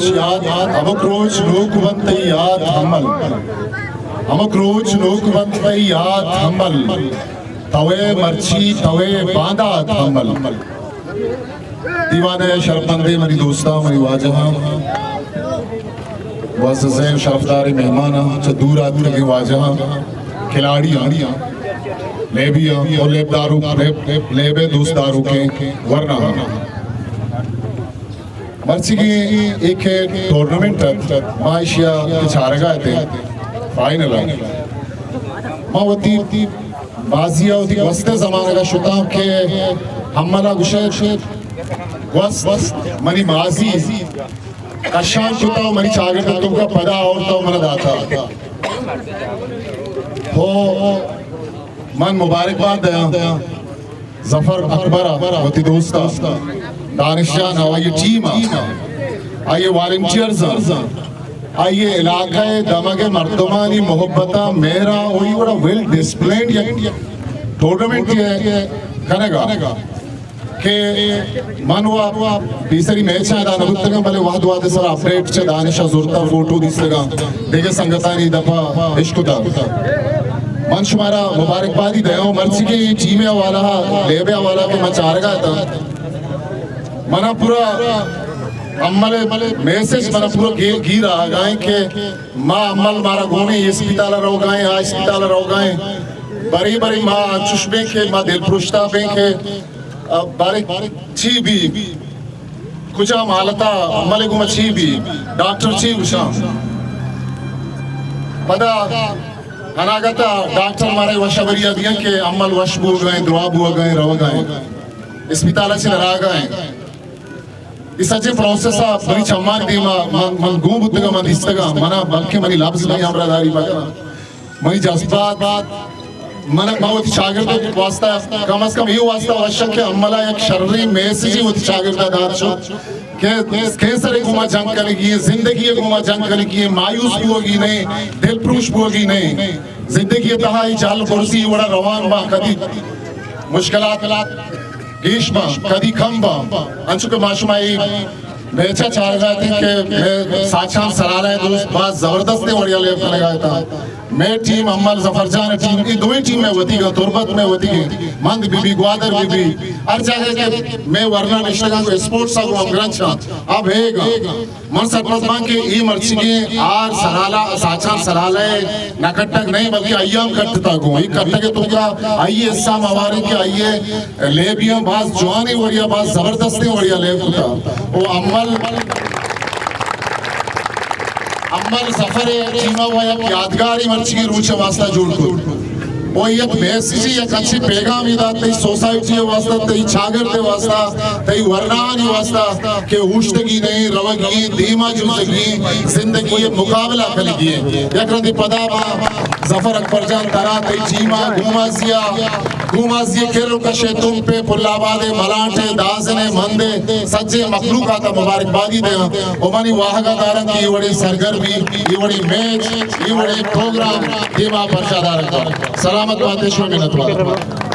یاد، ہمک روچ نوک بنت تئی یاد ہمل۔ ہمک روچ نوک بنت تئی یاد ہمل۔ توئے مرچی، توئے باندات ہمل۔ دیوان ءِ شرپمندیں منی دوستاں، منی واجہاں، معززیں شرفداریں مہماناں، چہ دور آتکگیں واجہاں، کھلاڑیاں، لیبیاں اور لیب دارو، لیب، لیب ءِ دوست داروکیں ورناہاں۔ مرچیگیں ایک ٹورنامنٹ ات، ما ایشی ءَ چارگا اتیں، فائنل ءَ۔ ما وتی ماضی ءَ وتی گوستیں زمانگ ءَ شتاں کہ ہمل ءَ گوشت، گوست منی ماضی کشان کتا و منی چاگرد ءِ توکا پدا آورتا و منا داتا۔ تو من مبارکباد دیاں ظفر اکبر ءَ، وتی دوست ءَ، دانش جان ءَ، آئی ٹیم ءَ، آئی والنٹیئرز ءَ، آئی علاقہ ءِ دمگ ءِ مردمانی محبت ءَ، مہر ءَ، و اے وڑا ویل ڈسپلنڈ یک ٹورنامنٹ ءِ کنگ ءَ کہ من و پیسری میچ ءَ ادا نہ بوتگاں، بلے وہد وہد ءِ سرا اپڈیٹ چہ دانش ءَ زرتا، فوٹو دیستگاں، دگہ سنگتانی دپا اشکتا۔ من شمارا مبارکبادی دیاں۔ مرچی کہ اے ٹیم ءِ حوالہ ءَ، لیب ءِ حوالہ ءَ کہ من چارگا اتاں، منا پورا ہمل ءِ میسج منا پورا گی-، گیر آگائیں کہ ما ہمل مارا گونی اسپتال ءَ روگائیں، آ اسپتال ءَ روگائیں۔ بری بری ما انچوش بیں کہ ما دل پروشتا بیں کہ بارے چی بی، کجام حالتا، ہمل ءِ گوما چی بی، ڈاکٹر چی گوشاں۔ پدا اناگتا ڈاکٹر مارا وشبری ءَ دیاں کہ ہمل وش بوگائیں، دراہ بوگائیں، روگائیں، اسپتال ءَ چہ دراگائیں۔ اے سجیں پروسیس ءَ منی چمانی دیما من، من گون بوتگاں، من دیستگاں، منا بلکہ منی لبز نہیں ہمراہ داری مکناں۔ منی جذبات، من، من وتی چاگرد ءِ واسطہ، کم از کم اے واسطہ وش کہ ہمل ءَ یک شریں میسجے وتی چاگرد ءَ دات شت کہ کینسر ءِ گوما جنگ کنگی ایں، زندگی ءِ گوما جنگ کنگی ایں، مایوس بوگی نہیں، دل پروش بوگی نہیں۔ زندگی ءِ تہا اے جہل برزی وڑا روان باں، کدی مشکلات گیش باں، کدی کم باں۔ انچو کہ ما شما اے میچ ءَ چارگا اتیں کہ مئے ساچان سرالہ ءِ دوست باز زبردستیں وڑیا لیب کنگا اتاں۔ مئے ٹیم، ہمل ظفر جان ءِ ٹیم، اے دوئیں ٹیم مئے وتیگ اَں، تربت مئے وتیگ ایں، مند بہ بی، گوادر بہ بی، ہر جاگہ کہ مئے ورنا نشتگاں، گوں اسپورٹس ءَ گوں ہمگرنچ اَں، اب ہیگ اَں۔ من سرپد باں کہ اے مرچیگیں آر سرالہ، ساچان سرالہ ءِ نہ کٹگ نہیں، بلکہ آئی ہم کٹتا گوں۔ اے کٹگ ءِ توکا آئی حصہ ہم ہواریں کہ آئی لیبیاں باز جوانیں وڑیا، باز زبردستیں وڑیا لیب کتا۔ او ہمل، ہمل ظفر ءِ ٹیم ءَ و یک یادگاری مرچیگیں روچ ءِ واسطہ جوڑ کت۔ او یک میسجے، یک اچھے پیغامے دات تئی سوسائٹی ءِ واسطہ، تئی چاگرد ءِ واسطہ، تئی ورناہانی واسطہ کہ اوشتگی نہیں، روگی ایں، دیما جنزگی ایں، زندگی ءِ مقابلہ کنگی ایں۔ یک رندے پدا ما ظفر اکبر جان، ترا، تئی ٹیم ءَ، گومازی ءَ، گومازی ءِ کر و کش ءِ تمپ ءِ، پل آباد ءِ، ملانٹ ءِ، دازن ءِ، مند ءِ سجیں مخلوق ءَ تہ مبارکبادی دیاں۔ و منی واہگ ءَ داراں کہ اے وڑیں سرگرمی، اے وڑیں میچ، اے وڑیں پروگرام دیما پرشا دارگ بنت۔ سلامت بات ئے، شمئے منت وار۔